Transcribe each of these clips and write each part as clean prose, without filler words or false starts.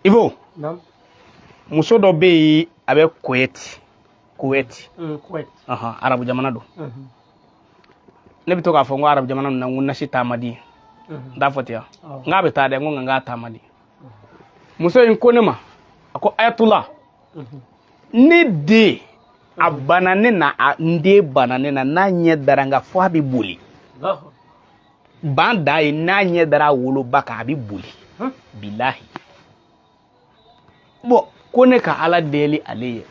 Ibo, muso dɔ bɛ yen, a bɛ Koyɛti, Koyɛti. Kuwait. Ɔhɔn, arabu jamana don. Ne bɛ to k'a fɔ n ko arabu jamana ninnu na, n ko nasi taa man di n t'a fɔ ten wa? Awɔ. N k'a bɛ taa dɛ, n ko nka n k'a taa man di. Muso in ko ne ma, a ko ayatula, ne den a banna ne na, a n den banna ne na, n'a ɲɛ dara n kan fo a bɛ boli. Allahu. Ban da ye, n'a ɲɛ dara a woloba kan, a bɛ boli. Bilahi. Bon, ko ne ka Ala deli ale ye.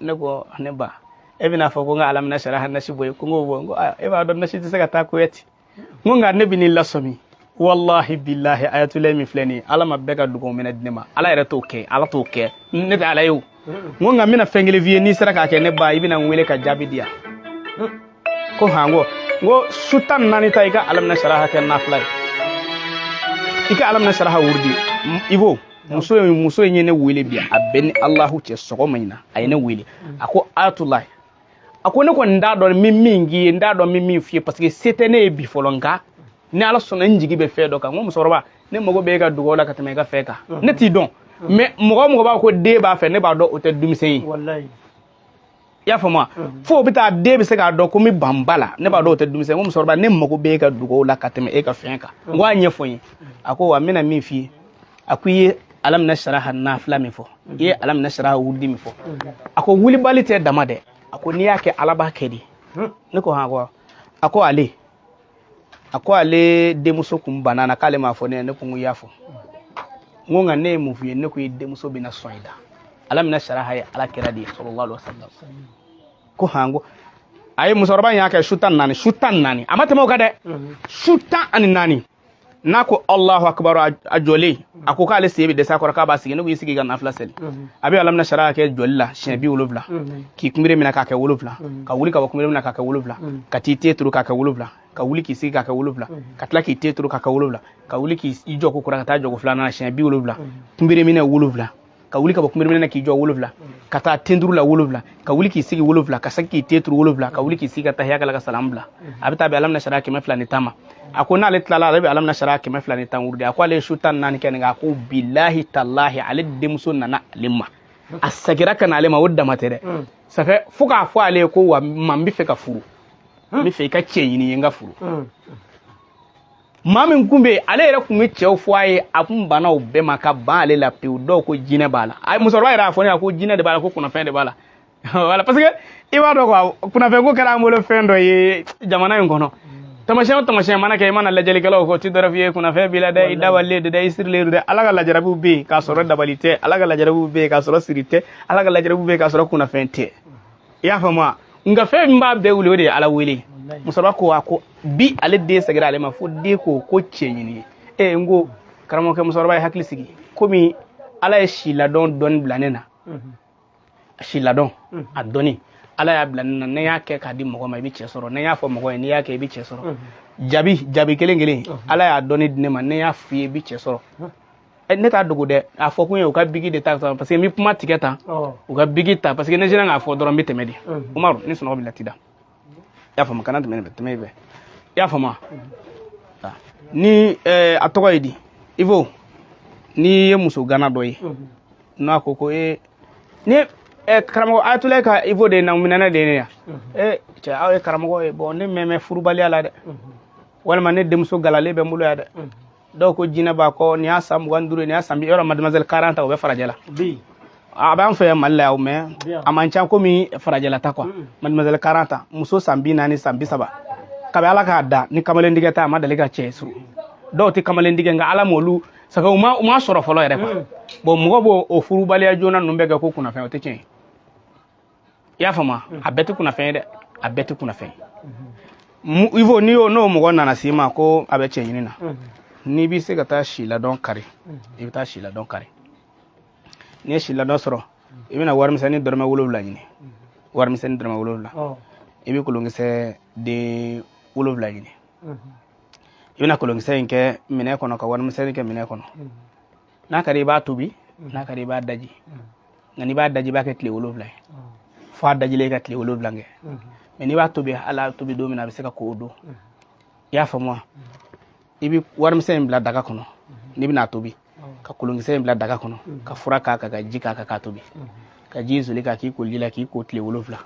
Ne ko ne ba, e bɛna fɔ ko n ka alamina saraha nasi bɔ ye, ko n k'o bɔ. N ko aa, e b'a dɔn nasi tɛ se ka taa Koyɛti. N ko nka ne bɛ n'i lasɔmi, wallahi bilahi, ayatollah min filɛ nin ye, Ala ma bɛɛ ka dugawu minɛ di ne ma. Ala yɛrɛ t'o kɛ, Ala t'o kɛ, ne tɛ Ala ye o. N ko nka n bɛna fɛn kelen f'i ye, n'i sera k'a kɛ, ne ba, i bɛna n wele ka jaabi di yan. Ko han. N ko su 14 ta, i ka alamina saraha kɛ nafila ye, i ka alamina saraha wurudi. Ibo, muso in ye ne wele bi, a bɛ ni Alahu cɛ, sɔgɔma in na a ye ne wele. A ko ayatollah, a ko ne kɔni t'a dɔn n bɛ min k'i ye, n t'a dɔn n bɛ min f'i ye, parce que se tɛ ne ye bi fɔlɔ, nka ni Ala sɔnna, n jigi bɛ fɛn dɔ kan. N ko musokɔrɔba, ne mago bɛ e ka dugawu la ka tɛmɛ i ka fɛn kan. Ne t'i dɔn, mais mɔgɔ o mɔgɔ b'a fɔ ko den b'a fɛ, ne b'a dɔn o tɛ denmisɛn ye. Wallahi. I y'a faamu wa? Fo o bɛ taa, den bɛ se k'a dɔn ko n bɛ ban ba la, ne b'a dɔn o tɛ denmisɛn. N ko musokɔrɔba, ne mago bɛ e ka dugawu la ka tɛmɛ e ka fɛn kan. N ko a ɲɛfɔ n ye. A ko wa, n bɛna min f'i ye, a ko i ye alamina saraha nafila min fɔ, i ye alamina saraha wurudi min fɔ, a ko wulibali tɛ dama dɛ, a ko n'i y'a kɛ, Ala b'a kɛ de. Ne ko hɔn. Ko a ko ale, a ko ale denmuso kun banna na, k'ale m'a fɔ ne ye. Ne ko n ko i y'a fɔ. N ko nka ne ye mun f'i ye? Ne ko i denmuso bɛna sɔn i la. Alamina saraha ye Ala kɛra de ye, sallallahu alaihi wasallam. Ko han. Ko a ye musokɔrɔba in y'a kɛ su 14, su 14, a ma tɛmɛ o kan dɛ, su 14. N'a ko Allahu akbar, a jɔlen, a ko k'ale sen bɛ dɛsɛ a kɔrɔ, k'a b'a sigi. Ne ko i sigi ka nafila seli. A bɛ alamina saraha kɛ jɔli la siɲɛ 70, k'i kunbere minɛ k'a kɛ 70, ka wuli ka bɔ kunbere minɛ k'a kɛ 70, ka t'i te turu k'a kɛ 70, ka wuli k'i sigi k'a kɛ 70, ka tila k'i te turu k'a kɛ 70, ka wuli k'i jɔ ko kura ka taa jɔko filanan na siɲɛ 70, kunbere minɛ 70, ka wuli ka bɔ kunbere minɛ k'i jɔ 70, ka taa tenturu la 70, ka wuli k'i sigi 70, ka segin k'i te turu 70, ka wuli k'i sigi ka tahiya kɛ ka salam bila. A bɛ taa bɛn alamina sariya 210 ma. A ko n'ale tilala, ale bɛ alamina sariya 210 wurudi. A ko ale ye su 14 kɛ nin kan. A ko bilahi talahi, ale denmuso nana ale ma, a segira ka na ale ma, o dama tɛ dɛ, ça fait fo k'a fɔ ale ye ko wa ma, n bɛ fɛ ka furu, n bɛ fɛ i ka cɛ ɲini ye, n ka furu. Maa min kun bɛ yen, ale yɛrɛ kun bɛ cɛw fɔ a ye, a kun banna o bɛɛ ma ka ban ale la pewu. Dɔw ko jinɛ b'a la. A musokɔrɔba yɛrɛ y'a fɔ ne ye ko jinɛ de b'a la, ko kunnafɛn de b'a la. Voilà, parce que i b'a dɔn quoi, kunnafɛn ko kɛra an bolo fɛn dɔ ye jamana in kɔnɔ. Tamasiyɛn o tamasiyɛn mana kɛ, i mana lajɛlikɛlaw ko ti dɔrɔ f'i ye kunnafɛn b'i la dɛ, i dabalilen don dɛ, i sirilen don dɛ. Ala ka lajarabiw bɛ yen k'a sɔrɔ dabali tɛ, Ala ka lajarabiw bɛ yen k'a sɔrɔ siri tɛ, Ala ka lajarabiw bɛ yen k'a sɔrɔ kunnafɛn tɛ. I y'a faamu wa? Nka fɛn min b'a bɛɛ wuli, o de ye Ala wele. Musokɔrɔba ko a ko bi ale den seginna ale ma, fo den ko ko cɛ ɲini ye. N ko karamɔgɔkɛ, musokɔrɔba ye hakili sigi, komi Ala ye si ladɔn dɔɔni bila ne na, si ladɔn a dɔnni Ala y'a bila ne na, ne y'a kɛ k'a di mɔgɔ ma, i bɛ cɛ sɔrɔ. Ne y'a fɔ mɔgɔ ye, n'i y'a kɛ, i bɛ cɛ sɔrɔ. Jabi jabi kelen kelen, Ala y'a dɔnni di ne ma, ne y'a f'i ye, i bɛ cɛ sɔrɔ. Ne t'a dogo dɛ, a fɔ kun ye u ka bigi de ta, parce que n bɛ kuma tigɛ tan, u ka bigi ta, parce que ne sera k'a fɔ dɔrɔn, n bɛ tɛmɛ de. Umaru, ni sunɔgɔ b'i la, t'i da. I y'a faamu? Kana tɛmɛ ne fɛ, tɛmɛ i fɛ. I y'a faamu wa? Ni a tɔgɔ ye di, Ivo, n'i ye muso gana dɔ ye, n'a ko ko e ni karamɔgɔ ayatollah ka Ivo de na minɛ de ye ne yan. Cɛ, aw ye karamɔgɔ ye, bon, ne mɛn furubaliya la dɛ, walima ne denmuso galalen bɛ n bolo yan dɛ. Dɔw ko jinɛ b'a kɔ, nin y'a san 25 ye, nin y'a san bi yɔrɔ mademoiselle 40, o bɛ farajɛ la. A b'an fɛ yan Mali la yan, mais a man ca komi farajɛla ta quoi. Mademoiselle 40, muso san 40, san 30, kabi Ala k'a da ni kamalendigɛ ta, a ma deli ka cɛ sɔrɔ. Dɔw tɛ kamalendigɛ, nka Ala m'olu ça fait u ma sɔrɔ fɔlɔ yɛrɛ quoi. Bon, mɔgɔ b'o o furubaliya joona ninnu bɛɛ kɛ ko kunnafɛn, o tɛ tiɲɛ ye. I y'a faamu? A bɛɛ tɛ kunnafɛn ye dɛ, a bɛɛ tɛ kunnafɛn ye. Ivo, n'i y'o n'o mɔgɔ nana s'i ma ko a bɛ cɛ ɲini na, n'i bɛ se ka taa si ladɔn kari, i bɛ taa si ladɔn kari. N'i ye si ladɔn sɔrɔ, i bɛna warimisɛnnin dɔrɔmɛ 7 ɲini, warimisɛnnin dɔrɔmɛ 7. I bɛ kolonkisɛ den 7 ɲini. I bɛna kolonkisɛ in kɛ minɛ kɔnɔ, ka warimisɛnnin kɛ minɛ kɔnɔ. N'a ka di i b'a tobi, n'a ka di i b'a daji. Nka n'i b'a daji, i b'a kɛ tile 7 ye, fo a dajilen ka tile 7 kɛ. Mais n'i b'a tobi, hali a tobi don min na, a bɛ se ka ko o don. I y'a faamu wa? I bɛ warimisɛn in bila daga kɔnɔ n'i bɛna a tobi. Ka kolonkisɛ in bila daga kɔnɔ, ka fura k'a kan, ka ji k'a kan, k'a tobi, ka ji soli k'a k'i koliji la, k'i ko tile 7.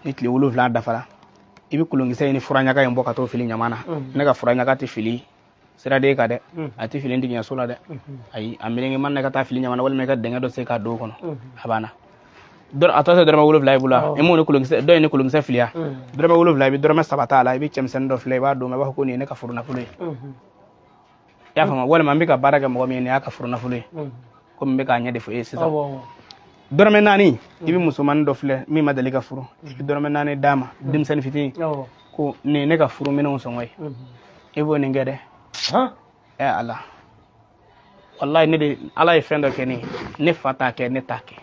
Ni tile 7 dafara, i bɛ kolonkisɛ in ni fura ɲaga in bɔ ka t'o fili ɲama na. Ne ka fura ɲaga tɛ fili siraden kan dɛ, a tɛ fili digiɲɛso la dɛ, ayi, a meleke man na ka taa fili ɲama na, walima i ka dingɛ dɔ sen k'a don o kɔnɔ, a banna. A tɔ tɛ dɔrɔmɛ 7 i bolo, i m'o ni kolonkisɛ dɔ in ni kolonkisɛ filiya, dɔrɔmɛ 7, i bɛ dɔrɔmɛ 3 t'a la, i bɛ cɛmisɛnnin dɔ filɛ, i b'a d'o ma, i b'a fɔ ko nin ye ne ka furu nafolo ye. I y'a faamu? Walima n bɛ ka baara kɛ mɔgɔ min ye, nin y'a ka furu nafolo ye, komi n bɛ k'a ɲɛ de fɔ e ye sisan. Dɔrɔmɛ 4, i bɛ musomannin dɔ filɛ min ma deli ka furu, i bɛ dɔrɔmɛ 4 d'a ma, denmisɛnnin fitinin, ko nin ye ne ka furu minɛnw sɔngɔ ye, i b'o nin kɛ dɛ. Ɛ Ala, walayi, ne de Ala ye fɛn dɔ kɛ ne ye, ne fa t'a kɛ, ne t'a kɛ,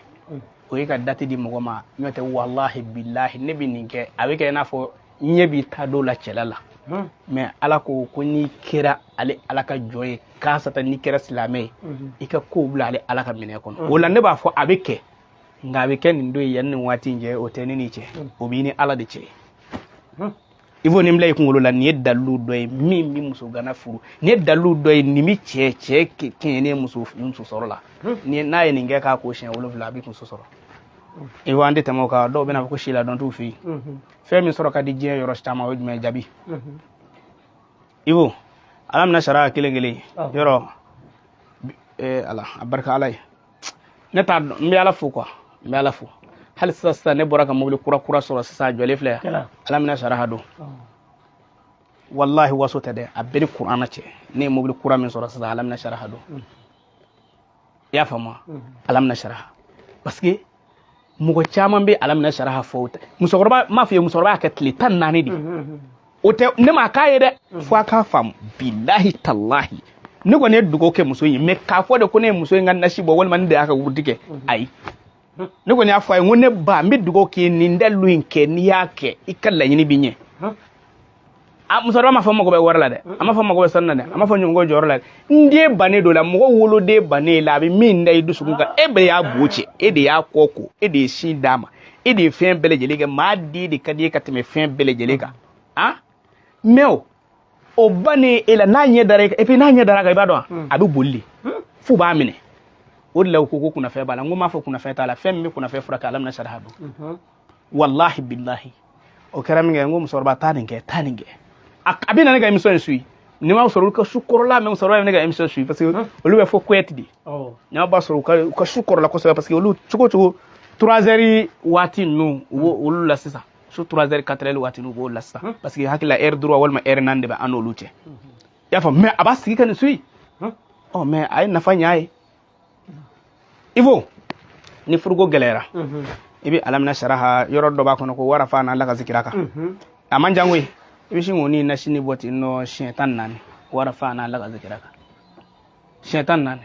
o ye ka date di mɔgɔ ma. N'o tɛ, walahi bilahi, ne bɛ nin kɛ, a bɛ kɛ i n'a fɔ ɲɛ b'i ta dɔw la cɛla la, mais Ala ko ko n'i kɛra ale Ala ka jɔn ye, k'a sata n'i kɛra silamɛ ye, i ka kow bila ale Ala ka minɛ kɔnɔ. O la ne b'a fɔ a bɛ kɛ, nka a bɛ kɛ nin don ye yanni nin waati in cɛ, o tɛ ne n'i cɛ, o b'i ni Ala de cɛ. I b'o nin bila i kunkolo la. Nin ye dalilu dɔ ye min bɛ muso gana furu, nin ye dalilu dɔ ye nin bɛ cɛ kɛɲɛ muso sɔrɔ la. N'a ye nin kɛ k'a ko siɲɛ 7, a bɛ muso sɔrɔ. I b'an tɛ tɛmɛ o kan. Dɔw bɛna fɔ ko si ladɔn t'u fɛ yen. Fɛn min sɔrɔ ka di diɲɛ yɔrɔ caman, o ye jumɛn ye? Jabi. I b'o Ala minɛ sariya kelen kelen yɔrɔ. Ala a barika Ala ye, ne t'a dɔn, n bɛ Ala fo quoi, n bɛ Ala fo. Hali sisan sisan ne bɔra ka mobili kura kura sɔrɔ sisan, a jɔlen filɛ yan, Ala minɛ sariya don. Walahi, waso tɛ dɛ, a bɛɛ ni kuranna cɛ. Ne ye mobili kura min sɔrɔ sisan, Ala minɛ sariya don. I y'a faamu? Ala minɛ sariya, parce que mɔgɔ caman bɛ Ala minɛ sariya fɔ. O tɛ musokɔrɔba m'a f'i ye, musokɔrɔba y'a kɛ tile 14 de, o tɛ ne m'a k'a ye dɛ, fo a k'a faamu. Bilahi talahi, ne kɔni ye dugawu kɛ muso in ye, mais k'a fɔ de ko ne ye muso in ka nasi bɔ, walima ne de y'a ka wurudi kɛ, ayi. Ne kɔni y'a fɔ a ye, n ko ne ba, n bɛ dugawu k'i ye, nin dalilu in kɛ, n'i y'a kɛ, i ka laɲini bɛ ɲɛ. A musokɔrɔba m'a fɔ n mago bɛ wari la dɛ, a m'a fɔ n mago bɛ sanu na dɛ, a m'a fɔ n ɲɔgɔn jɔyɔrɔ la dɛ. N den bannen dɔ la, mɔgɔ woloden bannen la, a bɛ min da i dusukun kan, e bɛɛ y'a bo cɛ, e de y'a kɔ ko, e de ye sin d'a ma, e de ye fɛn bɛɛ lajɛlen kɛ. Maa den de ka di e ka tɛmɛ fɛn bɛɛ lajɛlen kan. Ah, mais o bannen e la, n'a ɲɛ dara e kan, et puis n'a ɲɛ dara a kan, i b'a dɔn, a bɛ boli de f'u b'a minɛ. O de la u ko ko kunnafɛn b'a la. N ko n m'a fɔ kunnafɛn t'a la. Fɛn min bɛ kunnafɛn furakɛ, Ala minɛ sariya don. Walahi bilahi, o kɛra min kɛ, n ko musokɔrɔba, taa nin kɛ, taa nin kɛ. A bɛ na ne ka émission in suit. Ni m'a sɔrɔ olu ka su kɔrɔla, mais musokɔrɔba bɛ ne ka émission suit, parce que olu bɛ fɔ Kuwait de. Ni b'a sɔrɔ u ka su kɔrɔla kosɛbɛ, parce que olu cogo cogo 3 heures waati ninnu, u b'o olu la sisan, su 3 heures 4 heures waati ninnu, u b'o la sisan, parce que hakili la heure droit walima heure 4 de bɛ an n'olu cɛ. I y'a faamu? Mais a b'a sigi ka nin suit. Ɔ, mais a ye nafa ɲ'a ye. Ibo ni furuko gɛlɛyara, i bɛ Alamina saraha yɔrɔ dɔ b'a kɔnɔ ko warafa n'a ka zikira kan, a man jan koyi. I bɛ sin k'o ni nasini bɔ ten nɔ siɲɛ 14, warafa n'a ka zikira kan siɲɛ 14.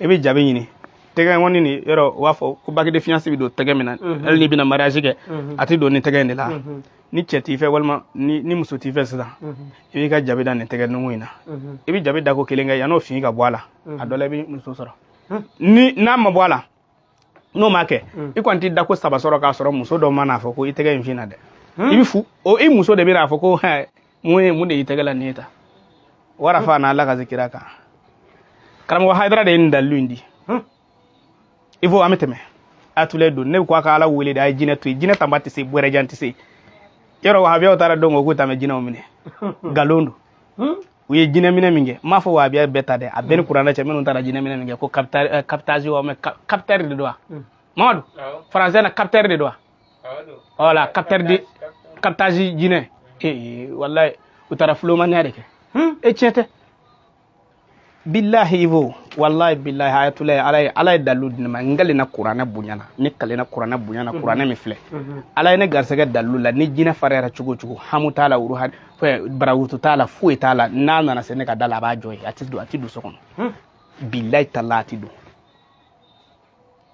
I bɛ jabi ɲini, tɛgɛ ŋɔni nin yɔrɔ, u b'a fɔ ko bague de fiancé bɛ don tɛgɛ min na, hali n'i bɛna mariage kɛ, a tɛ don ni tɛgɛ in de la. Ni cɛ t'i fɛ walima ni muso t'i fɛ sisan, i b'i ka jabi da nin tɛgɛ nugu in na. I bɛ jabi dako kelen kɛ yann'o fin ka bɔ a la, a dɔ la i bɛ muso sɔrɔ. Ni n'a ma bɔ a la, n'o ma kɛ, i kɔni t'i dako 3 sɔrɔ k'a sɔrɔ muso dɔ ma n'a fɔ ko i tɛgɛ in finna dɛ. I bɛ fu o, i muso de bɛ n'a fɔ ko mun ye, mun de y'i tɛgɛ la nin ye ta. Warafa n'a la ka zikira kan. Karamɔgɔ Hayidara de ye nin dalilu in di. Il faut an bɛ tɛmɛ a tulɛ don. Ne ko a ka Ala wele de, a ye jinɛ to yen. Jinɛ tanba tɛ se, bɔrɛjan tɛ se. Yɔrɔ wahabiyaw taara don ko k'u ta bɛ jinɛw minɛ, nkalon don. U ye jinɛ minɛ min kɛ, n m'a fɔ wahabiya bɛɛ ta dɛ, a bɛɛ ni kuranɛ cɛ. Minnu taara jinɛ minɛ min kɛ ko captage wa, mais capteur de don wa, Mamadu? Français na capteur de don wa? Voilà, capteur de captage jinɛ. Ee wallahi, u taara filomaniya de kɛ. E tiɲɛ tɛ, billahi. Ibo wallahi billahi, ayatulahi, Ala ye, Ala ye dalilu di ne ma. N kalenna kuranɛ bonya na, ne kalenna kuranɛ bonya na. Kuranɛ min filɛ, Ala ye ne garisɛgɛ dalilu la. Ni jinɛ fariyara cogo o cogo, hamu t'a la, wuru barawutu t'a la, foyi t'a la, n'a nana se ne ka da la, a b'a jɔ yen, a ti don, a ti don so kɔnɔ. Billahi tala, a ti don.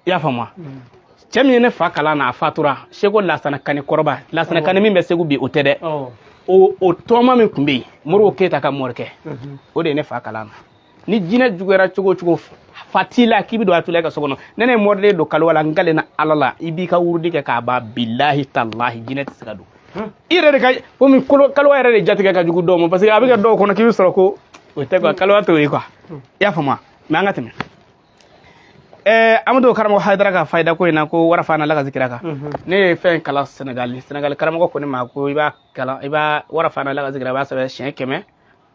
I y'a faamu wa? Cɛ min ye ne fa kalan na, a fatura, Seko Lasana Kani kɔrɔba, Lasana Kani min bɛ Segu bi, o tɛ dɛ. O tɔɔma min tun bɛ yen, Moribo Keyita ka mɔrikɛ, o de ye ne fa kalan na. Ni jinɛ juguyara cogo o cogo, fa t'i la k'i bɛ don a tula i ka so kɔnɔ, ne ne ye mɔriden don kaliwa la, n kalenna Ala la, i b'i ka wurudi kɛ k'a ban, bilahi talahi, jinɛ tɛ se ka don. I yɛrɛ de ka komi kaliwa yɛrɛ de jatigɛ ka jugu dɔw ma, parce que a bɛ kɛ dɔw kɔnɔ k'i bɛ sɔrɔ ko o tɛ quoi, kaliwa t'o ye quoi. I y'a faamu wa? Mais an ka tɛmɛ. Amadu karamɔgɔ Hayidara ka fayida ko in na ko warafana la ka zikira kan. Ne ye fɛn kalan Senegali. Senegali karamɔgɔ ko ne ma ko i b'a kalan, i b'a warafana la ka zikira, i b'a sɛbɛn siɲɛ 100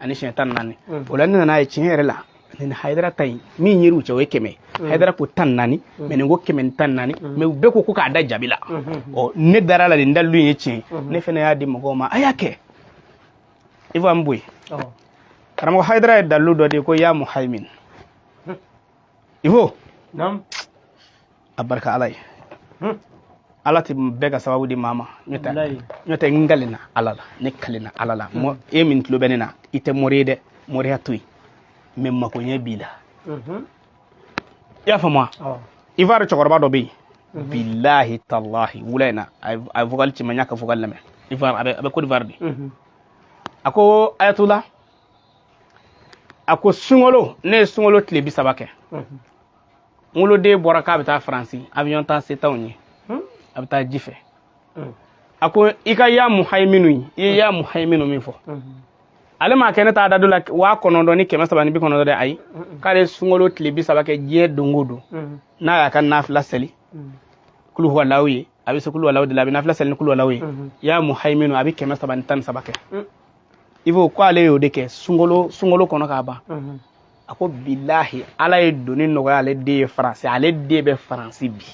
ani siɲɛ 14. O la ne nana ye tiɲɛ yɛrɛ la nin Hayidara ta in min yer'u cɛ o ye 100. Hayidara ko 14, mais nin ko 114, mais u bɛɛ ko ko k'a da jabi la. Ɔ ne dara la nin dalilu in ye tiɲɛ. Ne fana y'a di mɔgɔw ma, a y'a kɛ. I fɔ an bɔ yen. Karamɔgɔ Hayidara ye dalilu dɔ di ko ya muhaimin. I fo. A barika Ala ye. Ala tɛ bɛɛ ka sababu di maa ma. N'o tɛ n kalenna Ala la, ne kalenna Ala la. E min tulo bɛ ne na, i tɛ mori ye dɛ, moriya to yen. Mais makoɲɛ b'i la. I y'a faamu wa? Ivoire cɛkɔrɔba dɔ bɛ yen. Bilahi talahi wula in na a ye vocal ci ma, n y'a ka vocal lamɛn. Ivoire a bɛ Côte d'Ivoire de. A ko Ayatollah, a ko sunkalo, ne ye sunkalo tile 30 kɛ. N woloden bɔra k'a bɛ taa Faransi, avion ta se t'anw ye. A bɛ taa ji fɛ. A ko i ka ya muhaiminu ye, i ye ya muhaiminu min fɔ. Ale m'a kɛ ne t'a da don la 9390 dɛ, ayi. K'ale sunkalo tile 30 kɛ diɲɛ don o don. N'a y'a ka nafila seli, kulu huwalaw ye, a bɛ se kulu huwalaw de la, a bɛ nafila seli ni kulu huwalaw ye. Ya muhaiminu a bɛ 313 kɛ. I b'o ko ale y'o de kɛ sunkalo kɔnɔ k'a ban. A ko bilahi Ala ye doni nɔgɔya ale den ye Faransi, ale den bɛ Faransi bi.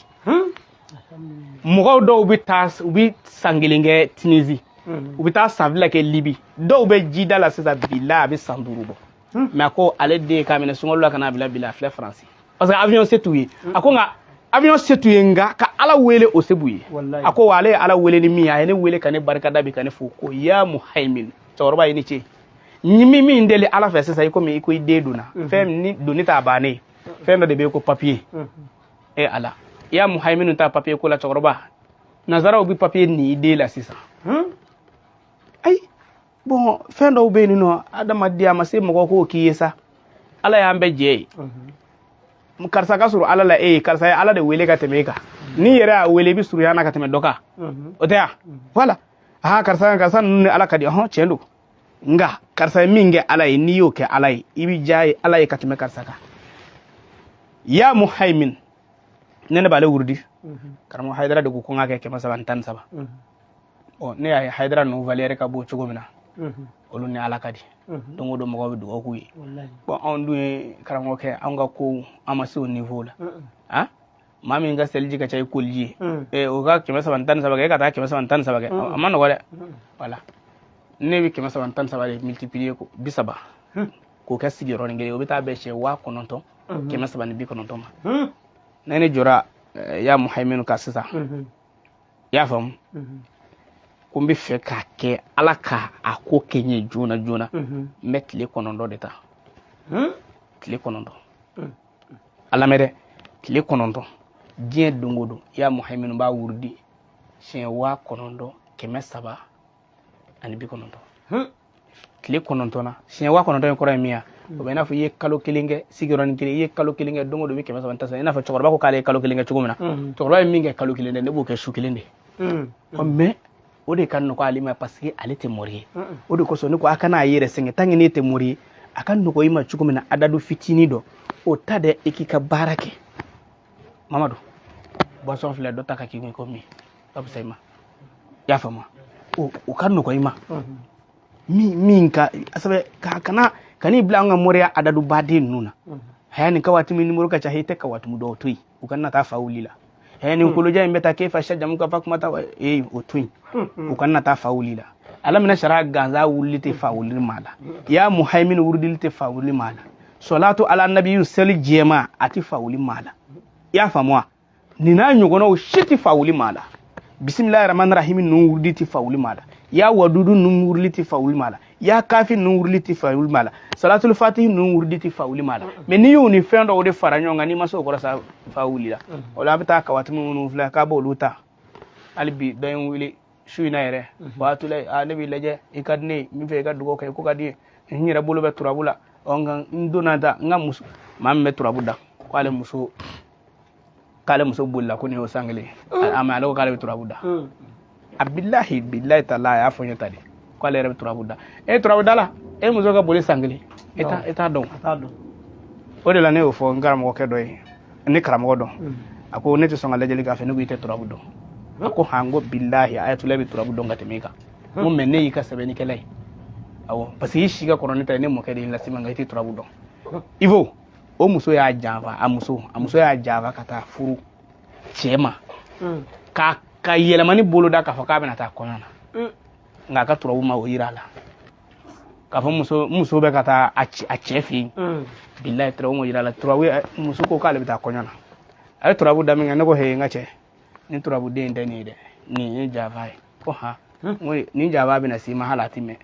Mɔgɔw dɔw bɛ taa, u bɛ san 1 kɛ Tunisie, u bɛ taa san 2 kɛ Libi, dɔw bɛ jida la sisan bilahi a bɛ san 5 bɔ. Mais a ko ale den k'a minɛ sunkalo la ka n'a bila bi la, a filɛ Faransi. Parce que avion se t'u ye. A ko nka avion se t'u ye, nka ka Ala wele o se b'u ye. A ko wa ale ye Ala wele ni min ye, a ye ne wele ka ne barikada bi ka ne fo ko ya muhaimin. Cɛkɔrɔba ye ni ce. Ni min deli Ala fɛ sisan, i komi i ko i den donna fɛn ni doni t'a bannen, fɛn dɔ de bɛ yen ko papier. E Ala, i y'a muhaiminu ta papier ko la cɛkɔrɔba, nazaraw bɛ papier ni i den la sisan. Ayi bon, fɛn dɔw bɛ yen nɔ, adamaden a ma se mɔgɔ k'o k'i ye sa. Ala y'an bɛɛ jɛ ye. Karisa ka surun Ala la e ye, karisa ye Ala de wele ka tɛmɛ e kan. N'i yɛrɛ y'a wele i bɛ surunya na ka tɛmɛ dɔ kan. O tɛ yan? Voilà. Ah karisa ninnu ni Ala ka di, ɔhɔn tiɲɛ don. Nka karisa ye min kɛ Ala ye, n'i y'o kɛ Ala ye, i bɛ diya ye Ala ye ka tɛmɛ karisa kan. Ya muhaimin, ne b'ale wurudi. Karamɔgɔ Hayidara de ko ko n k'a kɛ 313. Ɔ ne y'a ye Hayidara ninnu valeur ka bon cogo min na, olu ni Ala ka di. Don o don mɔgɔw bɛ dugawu k'u ye. Bon anw dun ye karamɔgɔ kɛ, anw ka kow an ma se o niveau la. Ah maa min ka seliji ka ca i koliji ye, o ka 313 kɛ, e ka taa 313 kɛ, a ma nɔgɔ dɛ. Voilà. Ne bɛ 313 de multiplier ko 30 k'o kɛ sigiyɔrɔnin kelen, o bɛ taa bɛn siɲɛ 9390 ma. Ne ne jɔra ya muhaiminu ka sisan, i y'a faamu, ko n bɛ fɛ k'a kɛ Ala ka a ko kɛ n ye joona joona, n bɛ tile 9 de ta. Tile 9. A lamɛn dɛ, tile 9 diɲɛ don o don, ya muhaiminu b'a wurudi siɲɛ 9390. Tile 9 na siɲɛ 9000 in kɔrɔ ye min ye, o bɛ i n'a fɔ i ye kalo 1 kɛ sigiyɔrɔnin kelen, i ye kalo 1 kɛ don o don i bɛ 313. I n'a fɔ cɛkɔrɔba ko k'ale ye kalo 1 kɛ cogo min na, cɛkɔrɔba ye min kɛ kalo 1 dɛ, ne b'o kɛ su 1 de. Ɔ mais o de ka nɔgɔ ale ma parce que ale tɛ mori ye. O de kosɔn ne ko a kana a yɛrɛ sɛgɛn, tant que ne tɛ mori ye, a ka nɔgɔ i ma cogo min na adadu fitinin dɔ o ta dɛ, i k'i ka baara kɛ. Mamadu, boisson filɛ, dɔ ta ka k'i kun ko min ka fisa i ma. I y'a faamu, o ka nɔgɔ i ma. Min ka sɛbɛ ka kana kan'i bila an ka moriya adadu baden ninnu na. Haya nin ka waati min nimoro ka ca, i tɛ ka waati min dɔw to yen, u kana taa fa wuli la. Haya nin koloja in bɛ taa k'e fa jamu ka fa kuma ta ee o to yen, u kana taa fa wuli la. Ala mina sariya gansan wulili tɛ fa wuli maa la. Ya muhaimin wurudili tɛ fa wuli maa la. Salatu ala nabiyu seli jɛma a tɛ fa wuli maa la. I y'a faamu wa? Nin n'a ɲɔgɔnnaw si tɛ fa wuli maa la. Bisimilahi rahmani rahimi ninnu wurudi tɛ fa wuli maa la. Ya wadudu ninnu wurudi tɛ fa wuli maa la. Ya kafi ninnu wurudi tɛ fa wuli maa la. Salatul fatihi ninnu wurudi tɛ fa wuli maa la. Mais n'i y'o ni fɛn dɔw de fara ɲɔgɔn kan, n'i ma se o kɔrɔ sa fa wuli la. O la a bɛ taa kawati minnu filɛ k'a b'olu ta. Hali bi dɔ ye n wele su in na yɛrɛ, Baatulayi, a ne b'i lajɛ, i ka di ne ye, n fɛ i ka dugawu kɛ, ko ka di n ye, n yɛrɛ bolo bɛ turabu la. Ɔ nka n donna ta n ka muso, maa min bɛ turabu da, k'ale muso bolila ko nin y'o san 1. A ma ale ko k'ale bɛ turabu da. A bilahi bilahi taala a y'a fɔ n ye ta de k'ale yɛrɛ bɛ turabu da. E turabu da la, e muso ka boli san 1, e t'a dɔn. O de la ne y'o fɔ n karamɔgɔkɛ dɔ ye. Ne karamɔgɔ dɔn. A ko ne tɛ sɔn ka lajɛli k'a fɛ. Ne ko i tɛ turabu dɔn? A ko han. Ko bilahi, ayatollah bɛ turabu dɔn ka tɛmɛ i kan. N ko mais ne y'i ka sɛbɛnnikɛla ye. Awɔ, parce que i si ka kɔrɔ ne ta ye, ne mɔkɛ de ye lase ma, nka i tɛ turabu dɔn. Ivo, o muso y'a janfa, a muso y'a janfa ka taa furu cɛ ma, ka yɛlɛmani boloda k'a fɔ k'a bɛna taa kɔɲɔ na, nka a ka turabu ma o yira a la k'a fɔ muso bɛ ka taa a cɛ fɛ yen. Bilahi, turabu ma yira a la. Turabu, muso ko k'ale bɛ taa kɔɲɔ na, a ye turabu da min kɛ, ne ko he, n ka cɛ, ni turabuden tɛ nin ye dɛ, nin ye janfa ye. Ko han. N ko nin janfa bɛna s'i ma hali a ti mɛn.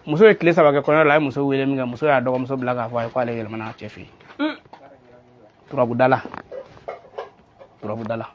Muso ye tile 3 kɛ kɔɲɔ la. A ye muso wele min kɛ, muso y'a dɔgɔmuso bila k'a fɔ a ye k'ale yɛlɛmana a cɛ fɛ yen. Turabudala, turabudala.